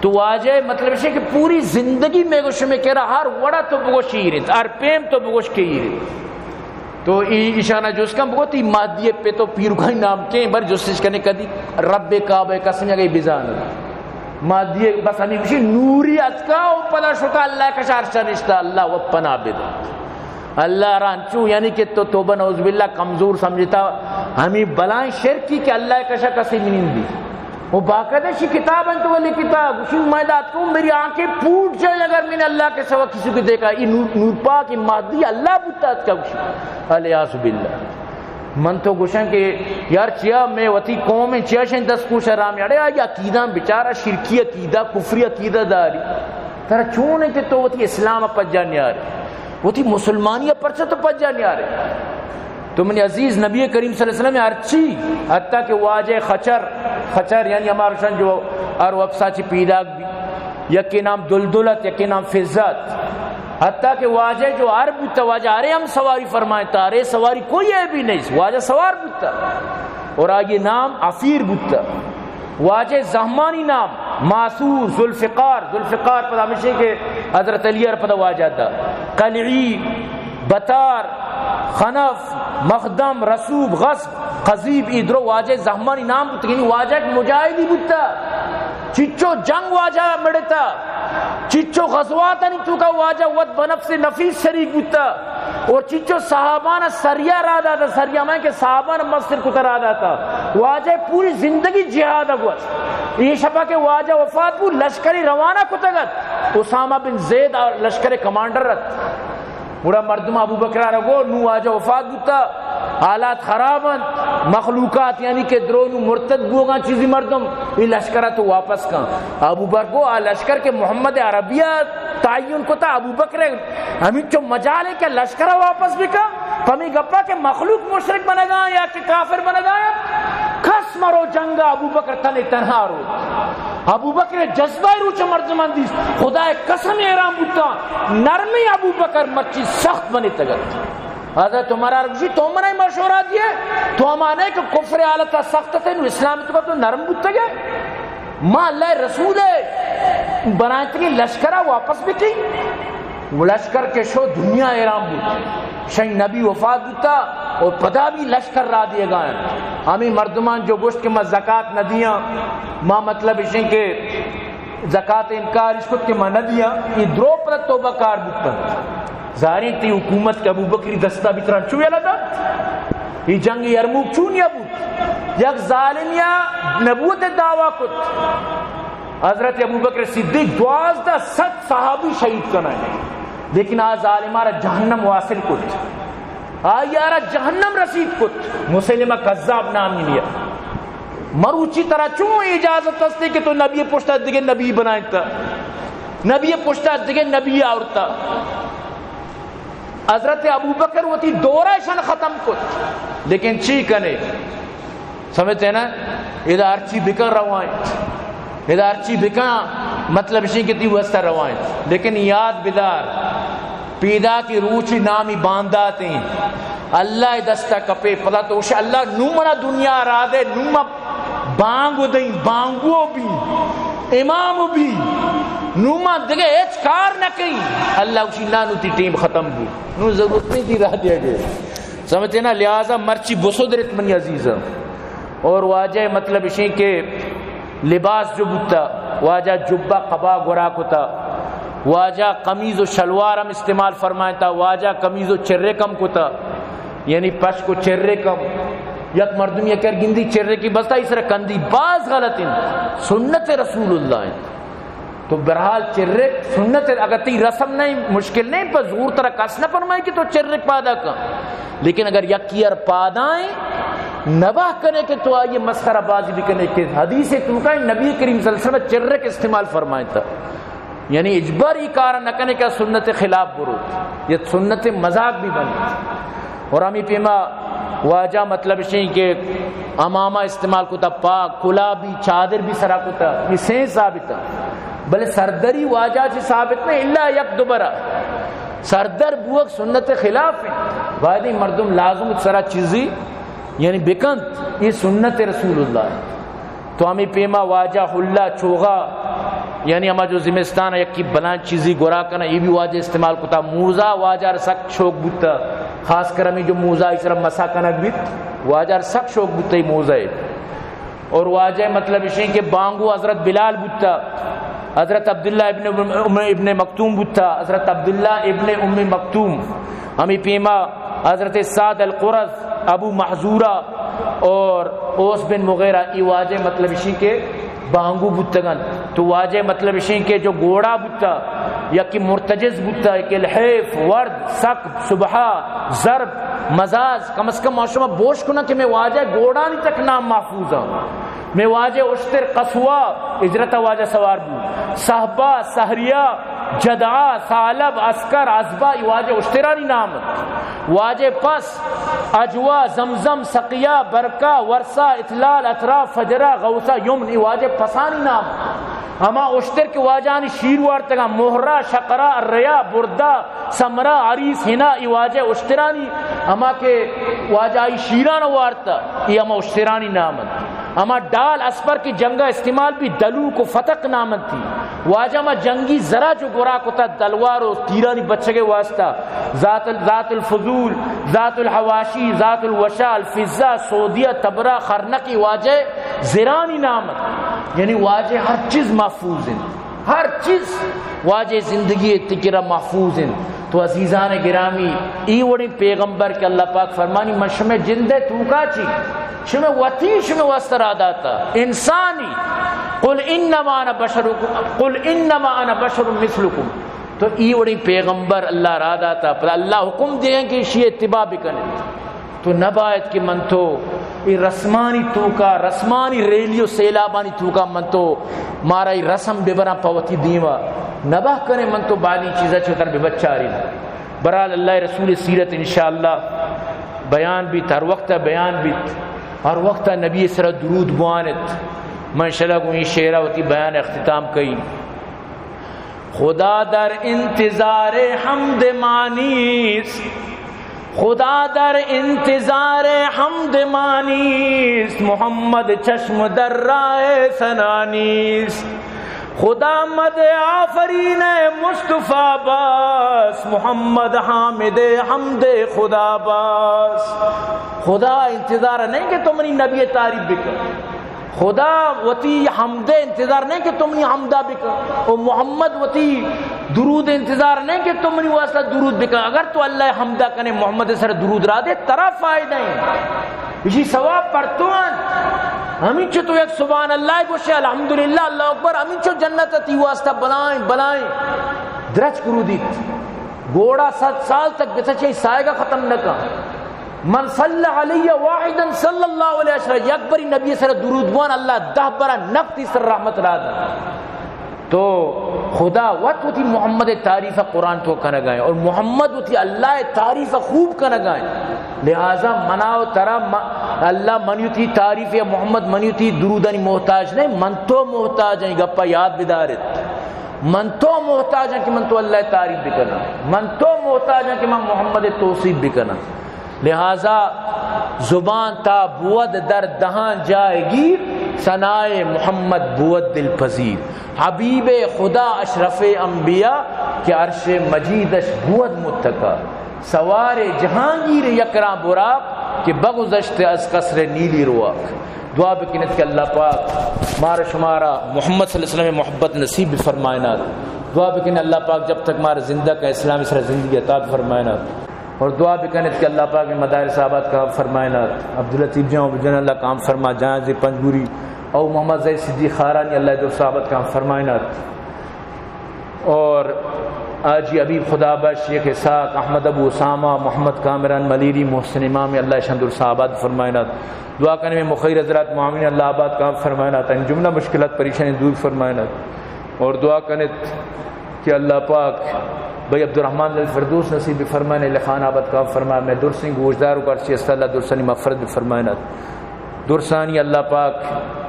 تو واجہ مطلب اشیں کہ پوری زندگی میں گوشم کرا ہر وڑا تو بگوش ایر انت، ہر پیم تو بگوش کہ ایر انت۔ تو ای ایشانا جست کن بگو تی مہدی پت و پیرکانی نام کئے، بر جستش کنے کدی رب کعبہ قسم اگے بزان۔ مہدی بس ہمیں گوشی نوری اتکا و پدا شتا اللہ کشا عرشا نشتا، اللہ و پناہ بدنت۔ اللہ را انچو یعنی کہ تو توبہ نعوذ باللہ کمزور سمجھتا، ہمیں بلائیں شرکی کہ اللہ کشا کسی منندی۔ وہ باقاعدہ شی کتاب انت وہ لکھتا، گوشی میں دات کو میری آنکھیں پھوٹ جائیں اگر میں نے اللہ کے سوا کسی کو دیکھا۔ یہ نور، نور پاک، یہ مہدی اللہ بوتا اتکا گوشی۔ الیاذ باللہ۔ من تو گوشاں کہ یار، چیا مئے وتی قوم ءَ چیا شیں دست کوش ءَ رامی؟ اڑے آئی عقیدہ بیچارہ شرکی عقیدہ، کفری عقیدہ داری۔ ترا چون انت کہ تو وتی اسلام ءَ پجا نیارے؟ وتی مسلمانی ءَ پرچہ تو پجا نیارے؟ تو منی عزیز، نبی کریم صلی اللہ علیہ وسلم ءِ ہرچی، حتیٰ کہ واجہ خچر، خچر یعنی ہما رشن جو ہر وپسا چی پیداک بی، یکے نام دلدل ات، یکے نام فضہ ات۔ حتیٰ کہ واجہ جو ہر بوتا، واجہ ہرے ہم سواری فرمائتا، ہرے سواری کوئی عیبی نہیں، واجہ سوار بوتا اور آئی نام عفیر بوتا۔ واجہ زہمانی نام ماسور، ذوالفقار، ذوالفقار پدا ہمیشی کہ حضرت علی ءَ پدا واجہ دا، قلعی، بتار، خنف، مخدم، رسوب، غصب، قضیب، ای درو واجہ زہمانی نام بوتا، یعنی واجہ ایک مجاہدی بوتا۔ چچو جنگ واجہ مڑتا، چچو غزواتانی توکا واجہ وت بنفس نفیس شریک بوتا، اور چچو صحابان سریا را داتا، سریا میں کہ صحابان مستر کتا را داتا۔ واجہ پوری زندگی جہاد گوشت۔ یہ شپا کہ واجہ وفات بو، لشکری روانہ کتگت، اسامہ بن زید اور لشکر کمانڈر ات۔ گڑا مردم ابوبکر ءَ را گو، نوں واجہ وفات بوتا، حالات خراب انت، مخلوقات یعنی کہ درو نوں مرتد بوگاں چیزی مردم، اے لشکر ءَ تو واپس کن۔ ابوبکر گو، آ لشکر کہ محمد عربی ءَ تعین کتا، ابوبکر ہمینچو مجال ہے کہ لشکر ءَ واپس بکن، پمی گپا کہ مخلوق مشرک بنگا یا کہ کافر بنگا، کس مرو جنگ ءَ، ابوبکر تنے تنہا رو۔ ابوبکر جذبہ روچ مردمان دیست، خدا قسم حیران بوتا، نرمی ابوبکر مرچی سخت بنی تگت۔ حضرت عمر ءَ گوشی، تو منا مشورہ دیے، تو ہمانے کہ کفر حالت سخت تے، نو اسلام تو تو نرم بوتگے۔ ما اللہ رسول بنائیں تگے لشکر ءَ واپس بکی۔ وہ لشکر کہ شو، دنیا حیران بوت۔ شئی نبی وفات بوتا اور پدا بھی لشکر را دیے گا۔ ہمیں مردمان جو گوشت کہ ما زکات نہ دیاں، ما مطلب اشیں کہ زکات انکار اش کت کہ ما نہ دیاں، یہ درو پر توبہ کار بوتا۔ ظاہریں تی حکومت کہ ابوبکری دستا بھی تران چو یلا دا۔ یہ جنگ یرموک چون یا بوت؟ یک ظالمیا نبوت دعویٰ کت۔ حضرت ابوبکر صدیق دوازدہ سد صحابی شہید کنائے، لیکن آ ظالمارا جہنم واصل کت، آیارا جہنم رسید کت۔ مسیلمہ کذاب نامی نیا۔ مروچی ترا چون اجازت ہستے کہ تو نبی پشتا دگہ نبی بنائیں تا؟ نبی پشتا دگہ نبی آورتا۔ حضرت ابوبکر وتی دورہ شان ختم کت، لیکن چی کنے؟ سمجھتے نا؟ ادا ہرچی بکن روائیں، ادا ہرچی بکن، مطلب شی کہ تی واسطہ روائیں۔ لیکن یاد بدار، پیدا کی روچی نامی باندات ہیں، اللہ دستا کپے، پدا تو شی اللہ نو منا دنیا را دے، نو ما بانگو دیں، بانگو بھی، امام بھی، نو ما دگہ ہچ کار نہ کہیں۔ اللہ اسی نہ، نو تی ٹیم ختم بو، نو ضرورت نہیں تی را دیا گئے۔ سمجھتے نا؟ لہذا مرچی بسدرت منی عزیزاں۔ اور واجہ مطلب اشیں کہ لباس جو بوتا، واجہ جبہ قبا گورا کتا، واجہ قمیض و شلوار ہم استعمال فرمائیں تا، واجہ قمیض و چرے کم کتا، یعنی پشک و چرے کم۔ یک مردم یک کر گندی چرے کی بستا، اس طرح کندی باز غلط انت، سنت رسول اللہ انت۔ تو بہرحال چرک سنت، اگر تی رسم نہیں، مشکل نہیں، پر زور ترا کس نہ فرمائے کہ تو چرک پادا کن، لیکن اگر یکی ار پادائیں نباہ کنے کہ تو آئیے مسخرہ بازی بکنے کہ حدیث توکا نبی کریم صلی اللہ علیہ وسلم چرک استعمال فرمائے تا، یعنی اجباری کار نہ کنے کہ سنت خلاف برو، یہ سنت مذاق بھی بنے۔ اور ہمیں پیما واجہ مطلب شیں کہ امامہ استعمال کتا، پاک کلا بھی، چادر بھی سرا کتا، یہ سین ثابت ہے۔ بلے سردری واجہ چی ثابت نہیں، الا یک دوبرا سردر بوک سنت خلاف ہے۔ باید مردم لازم سرا چیزی یعنی بکنت، یہ سنت رسول اللہ ہے۔ تو ہمیں پیما واجہ حلہ چوغا، یعنی ہما جو زمستان یکی بلان چیزی گورا کنا، یہ بھی واجہ استعمال کتا۔ موزہ واجہ را سک شوق بوتا، خاص کر ہمیں جو موزہ اس طرح مسا کنگ بیت، واجہ را سک شوق بوتا یہ موزہ ہے۔ اور واجہ مطلب اشیں کہ بانگو حضرت بلال بوتا، حضرت عبداللہ ابن، ابن مکتوم بوتا، حضرت عبداللہ ابن ام مکتوم، ہمیں پیما حضرت سعد القرظ، ابو محذورہ اور اوس بن مغیرہ، ای واجہ مطلب اشی کہ بانگو بوتگن۔ تو واجہ مطلب اشی کہ جو گوڑا بوتا، یکی مرتجز بوتا، یکی الحیف، ورد، ثقب، سبحہ، ضرب، مزاز۔ کم از کم ما شما بوش کناں کہ مئے واجہ گوڑانی تک نام محفوظ اَں۔ مئے واجہ اشتر، قصویٰ، ہجرت ءَ واجہ سوار بو، صہبا، سہریہ، جدعہ، ثعلب، عسکر، عزبہ، اے واجہ اشترانی نام اَنت۔ واجہ پس، عجوہ، زمزم، سقیہ، برکہ، ورثہ، اتلال، اطراف، فجرہ، غوثہ، یمن، اے واجہ پسانی نام اَنت۔ ہما اشتر کہ واجہانی شیر وارتگاں، مہرہ، شقرہ، الریا، بردہ، سمرہ، عریس، حنا، اے واجہ اشترانی، ہما کہ واجہ آئی شیران وارتا، اے ہما اشترانی نام اَنت۔ ہما ڈال اسپر کہ جنگا استعمال بی، دلوک و فتق نام اَنتی۔ واجہ ہما جنگی زرا جو گورا کتا تلوار و تیرانی بچگے واسطہ، ذات ال-، ذات الفضول، ذات الحواشی، ذات الوشاح، الفضہ، سودیہ، تبرہ، خرنق، اے واجہ زرانی نام اَنت۔ یعنی واجہ ہر چیز محفوظ اِنت۔ ہر چیز واجہ زندگی ءِ تکرا محفوظ اِنت۔ تو عزیزان گرامی، اے وڑیں پیغمبر کہ اللہ پاک فرمانی، من شمئے جند ءِ توکا چی، شمئے وتی، شمئے واسطہ را داتا، انسانی۔ قل انما انا بشر، قل انما انا بشر مثلکم۔ تو اے وڑیں پیغمبر اللہ را داتا، پدا اللہ حکم دیگیں کہ ایشی اتباع بکنیت۔ تو نبایت کہ من تو اے رسمانی توکا، رسمانی ریلی و سیلابانی توکا من تو مارا اے رسم ببراں پہ وتی دیما۔ نباہ کنیں من تو بعدی چیزا چہ وتارا ببچاریں۔ برحال اللہ ءِ رسول ءِ سیرت انشاءاللہ بیان بیت، ہر وقت بیان بیت، ہر وقت نبی ءِ سرا درود بوانت۔ من انشاءاللہ گوں اے شعرا وتی بیان اختتام کئی۔ خدا در انتظار حمد ما نیست، خدا در انتظار حمد ما نیست، محمد چشم در راه ثنا نیست۔ خدا مد آفرین مصطفی بس، محمد حامد حمد خدا بس۔ خدا انتظار نہیں کہ تو منی نبی تعریف بکن، خدا وتی حمد انتظار نہیں کہ تو منی حمدا بکن، او محمد وتی درود انتظار نہیں کہ تو منی واسطہ درود بکن۔ اگر تو اللہ حمدا کنے، محمد سر درود را دے، ترا فائدہ ہیں، اسی ثواب پر تو ان۔ ہمینچو تو یک سبحان اللہ گوشے، الحمدللہ، اللہ اکبر، ہمینچو جنت تی واسطہ بلائیں بلائیں درچ کرودیت۔ گوڑا صد سال تک بسچے سائگا ختم نہ کن۔ من صلی علی واحدا صلی اللہ علیہ وسلم، یک بری نبی سر درود بوان، اللہ دہ برا نقد سر رحمت را دن۔ تو خدا وت وتی محمد تعریف قرآن تو کنگائیں اور محمد وتی اللہ تعریف خوب کنگائیں۔ لہذا منا و ترا م-، اللہ منی وتی تعریف یا محمد منی وتی درودانی محتاج نہیں، من تو محتاج ہیں، گپا یاد بدارت۔ من تو محتاج ہیں کہ من تو اللہ تعریف بکناں، من تو محتاج ہیں کہ من محمد توصیف بکناں۔ لہذا زبان تا بود در دہان جائے گیر، ثنائے محمد بود دلپذیر۔ حبیب خدا اشرف انبیاء کہ عرش مجیدش بود متکا، سوار جہانگیر یکراں براق کہ بگذشت از قصر نیلی رواق۔ دعا بکنت کہ اللہ پاک مارا شمارا محمد صلی اللہ علیہ وسلم محبت نصیب بفرمائنات۔ دعا بکنت اللہ پاک جب تک مارا زندہ کا اسلام سر زندگی عطا بفرمائنات۔ اور دعا بکنت کہ اللہ پاک مدارس آباد کام فرمائنات، عبداللطیف جان و بجن اللہ کام فرما، جان زی پنجگوری، او محمد زی صدیق خارانی اللہ درس آباد کام فرمائنات۔ اور حاجی حبیب خدا بخش، شیخ اسحاق، احمد ابو اسامہ، محمد کامران ملیری، محسن امام، اللہ شان درس آباد فرمائنات۔ دعا کنیں مئے مخیر حضرات معاونین اللہ آباد کام فرمائنات، ان جملہ مشکلات پریشانی دور فرمائنات۔ اور دعا کنت کہ اللہ پاک بھائی عبدالرحمن الفردوس نصیب بفرمائنات، لخان آباد کام فرمائنات، مئے درسیں گوشدار و کرچی است اللہ درسانی مغفرت بفرمائنات۔ درسانی اللہ پاک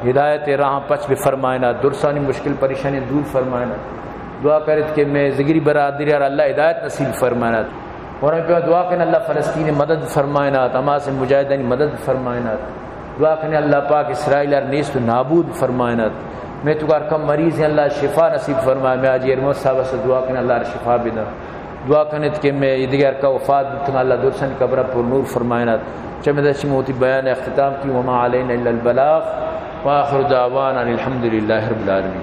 ہدایت راہاں پچ بفرمائنات، درسانی مشکل پریشانی دور فرمائنات۔ دعا کرت کہ مئے زگری برادری را اللہ ہدایت نصیب فرمائنات۔ اور ہمیں پہ دعا کن اللہ فلسطین مدد فرمائنات، حماس مجاہدانی مدد فرمائنات۔ دعا کن اللہ پاک اسرائیل را نیست و نابود فرمائنات۔ مئے توکا کم مریض ہیں اللہ شفا نصیب فرمائے۔ مئے حاجی ارموت صاحب سے دعا کن اللہ را شفا بدن۔ دعا کنت کہ مئے دیگر کا وفات بوتن اللہ درسن قبر پر نور فرمائنات۔ چمے دشی موتی بیان اختتام کی، وما علینا الا البلاغ، وآخر دعوانا الحمدللہ رب العالمین۔